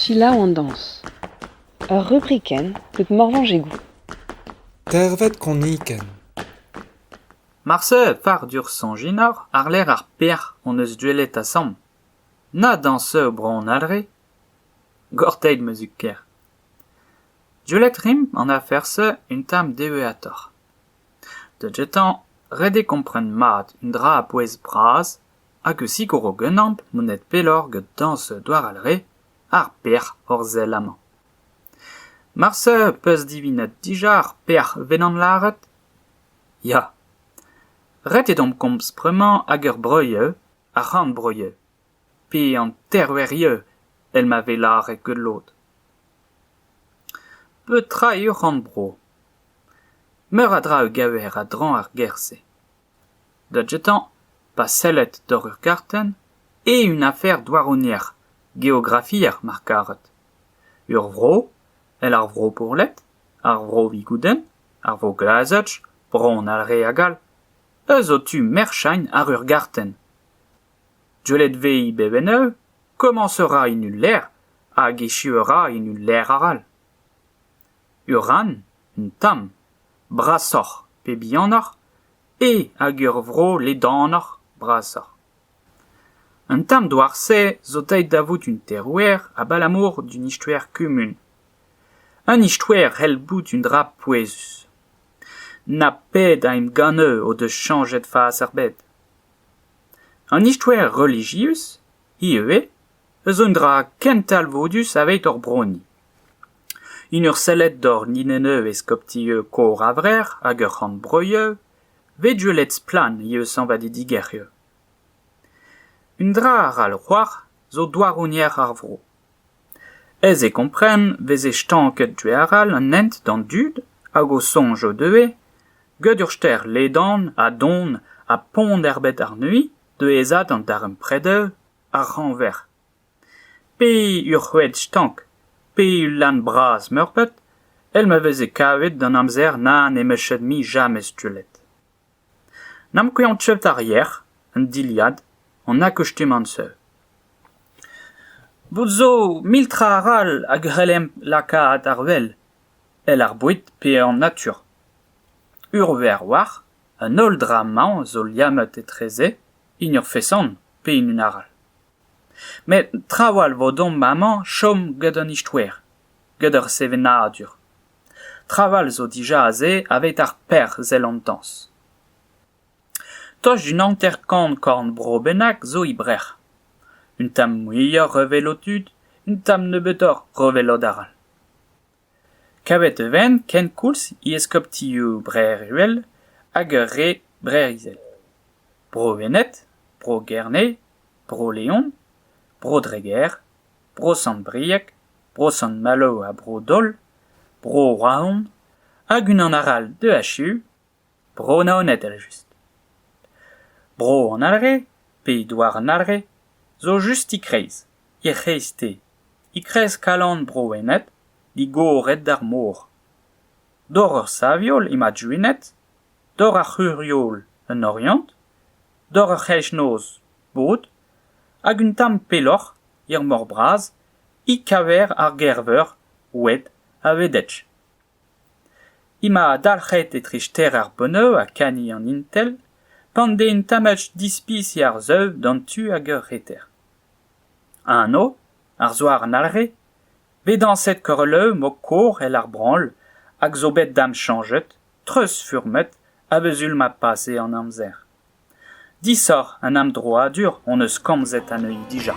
Selaou an dañs. Ur rubrikenn get Morvan Jégou. Teirvet kronikenn. Marse fardur soñjinoc'h àr-lerc'h ar peoc'h hon eus gwelet asambl. Na dañsoù bro an Alre ! Gorteit ma zud-kaer. Gwelet 'rimp an afer-se un tamm diwezhatoc'h. Da gentañ, ret eo kompren mat un dra a-bouez bras hag a sikouro ganeomp monet pelloc'h gant dañsoù Douar Alre, ar peoc'h hor sell amañ. Marse 'peus divinet dija ar peoc'h 'vennan lâret ? Ya. Ret eo deomp komz bremañ ag ur broioù, ar c'horn-broioù, pe an terouerioù èl ma vez lâret get lod. Petra eo ur c'horn-bro ? Meur a dra a gaver a-dreñv ar ger-se. Da gentañ, pa sellet doc'h ur gartenn, eo un afer douaroniezh, geografiezh mar karet. Ur vro, èl ar Vro Pourlet, ar Vro Vigoudenn, ar Vro Glazard, Bro an Alre hag all, eus zo tu merchañ àr ur gartenn. Gwelet 'vez bevennoù, komañs a ra en ul lec'h hag echu a ra en ul lec'h arall. Ur rann, un tamm, brasoc'h pe bihanoc'h eo hag ur vro ledanoc'h, brasoc'h. An tamm douar-se zo deuet da vout un terouer abalamour d'un istoer kumun. Un istoer c'hell bout un dra pouezus. Na pet a emgannoù o deus chañchet fas ar bed. An istoer relijius, hi ivez, a zo un dra ken talvoudus aveit hor bro-ni. En ur sellet doc'h linennoù eskoptioù Kozh-Avrec'h hag ur c'horn broioù, 'vez gwelet splann eo sañvadidigezhioù. Un dra arall c'hoazh zo douaroniezh ar vro. Aes eo kompren 'veze stanket gwezharall an hent d'an dud hag o soñj o deue get ur stêr ledan ha don ha pont ebet àrnezhi da aesaat an darempredoù ar c'hañver. Pe ur c'hoad stank, pe ul lann bras-meurbet èl ma veze kavet d'an amzer na n'em eus ket mui james gwelet. N'ankouaomp ket ar yec'h, an dilhad, an akustumañsoù. Bout zo mil tra arall hag a c'hellemp lakaat àr wel, èl ar boued pe an natur. Ur wech oar, an holl dra-mañ zo liammet etreze en ur feson pe en un arall. Met trawalc'h 'vo deomp amañ chom get an istoer, get ar sevenadur. Trawalc'h zo dija aze aveit ar perzh sell an dañs. Tost d'un hanter-kant korn-bro bennak zo e Brec'h. Un tamm muioc'h evel ho tud, un tamm nebeutoc'h evel lod arall. Kavet e vent kenkoulz e eskoptioù Breizh-Uhel hag ur re Breizh-Izel. Bro-Wened, Bro-Gerne, Bro-Leon, Bro-Dreger, Bro-Sant-Brieg, Bro-Sant-Malo ha Bro-Dol, Bro-Roazhon hag unan arall da echu, Bro-Naoned evel-just. Bro an Alre, pe Douar an Alre, zo just e-kreiz, er c'hreisteiz, e-kreiz kalon Bro-Wened, digoret d'ar mor. Doc'h ur sav-heol emañ Gwened, doc'h ar c'huzh-heol an Oriant, doc'h ar c'hreistnoz Baod, hag un tamm pelloc'h, er mor-bras, e kaver ar Gerveur, Oued ha Wedech. Emañ dalc'het etre stêr ar Bonoù ha kani an Intel pand eo un tammig dispis ar su d'an tu ag ar reter. Eno, àr zouar an Alre, 'vez dañset korolloù mod-kozh èl ar branl hag zo bet damsoñjet, treuzfurmet a-vuzul ma pase an amzer. Disoc'h an amdroadur hon eus komzet anezhi dija.